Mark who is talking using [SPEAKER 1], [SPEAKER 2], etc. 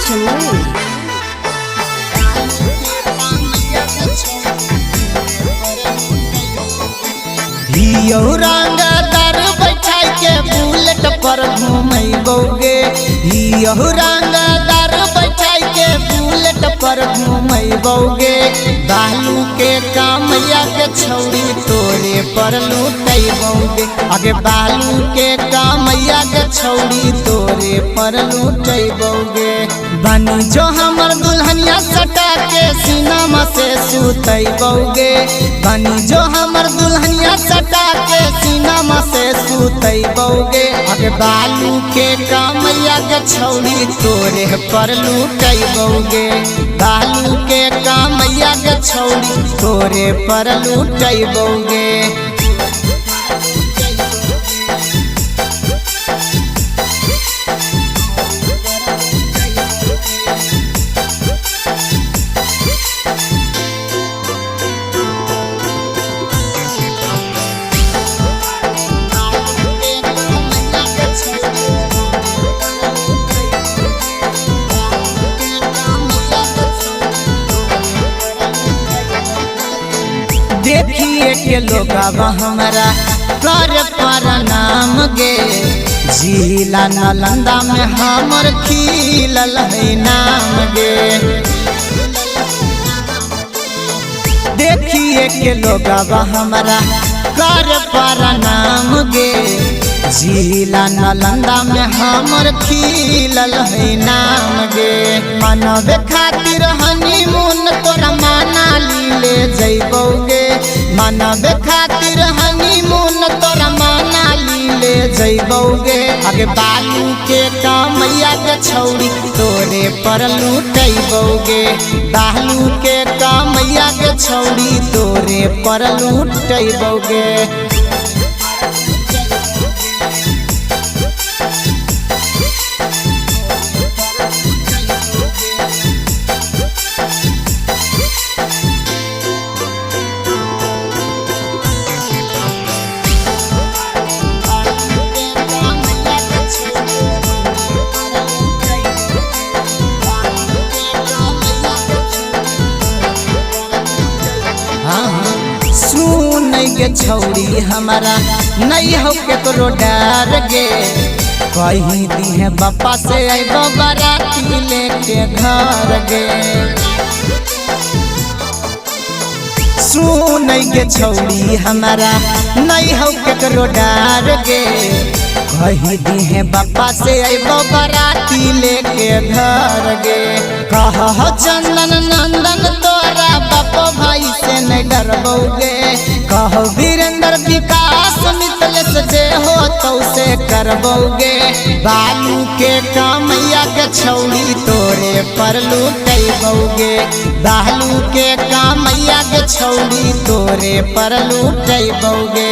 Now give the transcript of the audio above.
[SPEAKER 1] Chennai.
[SPEAKER 2] हियौ रंगदार बैठाई के बुलेट पर घुमैबौगे। हियौ रंगदार बैठाई के बुलेट पर घुमैबौगे। बालू के कामैया के छौरी तोरे पर लुटैबौगे। आगे बालू के कामैया के छौरी तोरे पर लुटैबौगे। बनी जो हमर दुल्हनिया सटा के सीनामा से सुतैबौगे। बनी जो हमर दुल्हनिया सटा के सीनामा से सुतैबौगे। आगे बालू के कामैया के छौरी तोरे पर लुटैबौगे। बालू के कामैया के छौरी तोरे पर लुटैबौगे। देखिए के लोग हमरा कर प्रणाम गे। जिला नालंदा में हमर खिलल है नाम गे। देखिए के लोग हमरा कर प्रणाम गे। जिला नालंदा में हमर खिलल है नाम गे। मनवे खातिर हनीमून तोरा मनाली ले जैबौगे। मनवे खातिर हनीमून तोरा मनाली ले जैबौगे। आगे बालू के कामैया के छौरी तोरे पर लुटैबौगे। बालू के कामैया के छौरी तोरे पर लुटैबौगे। सुन के छौरी हमारा नहीं हो के तोरो डर गे। कही दी है बापा से अइबो बाराती लेके घर गे। सुन के छौरी हमारा नहीं हो के तोरो डर गे। कही दी है बापा से अइबो बाराती लेके घर गे। कह चंदन नंदन तोरा बाप भाई से नहीं डरबौगे। कहो वीरेंद्र विकास मितलेश जे हो तो से करबौगे। बालू के कामैया के छौरी तोरे पर लुटैबौगे। बालू के कामैया के छौरी तोरे पर लुटैबौगे।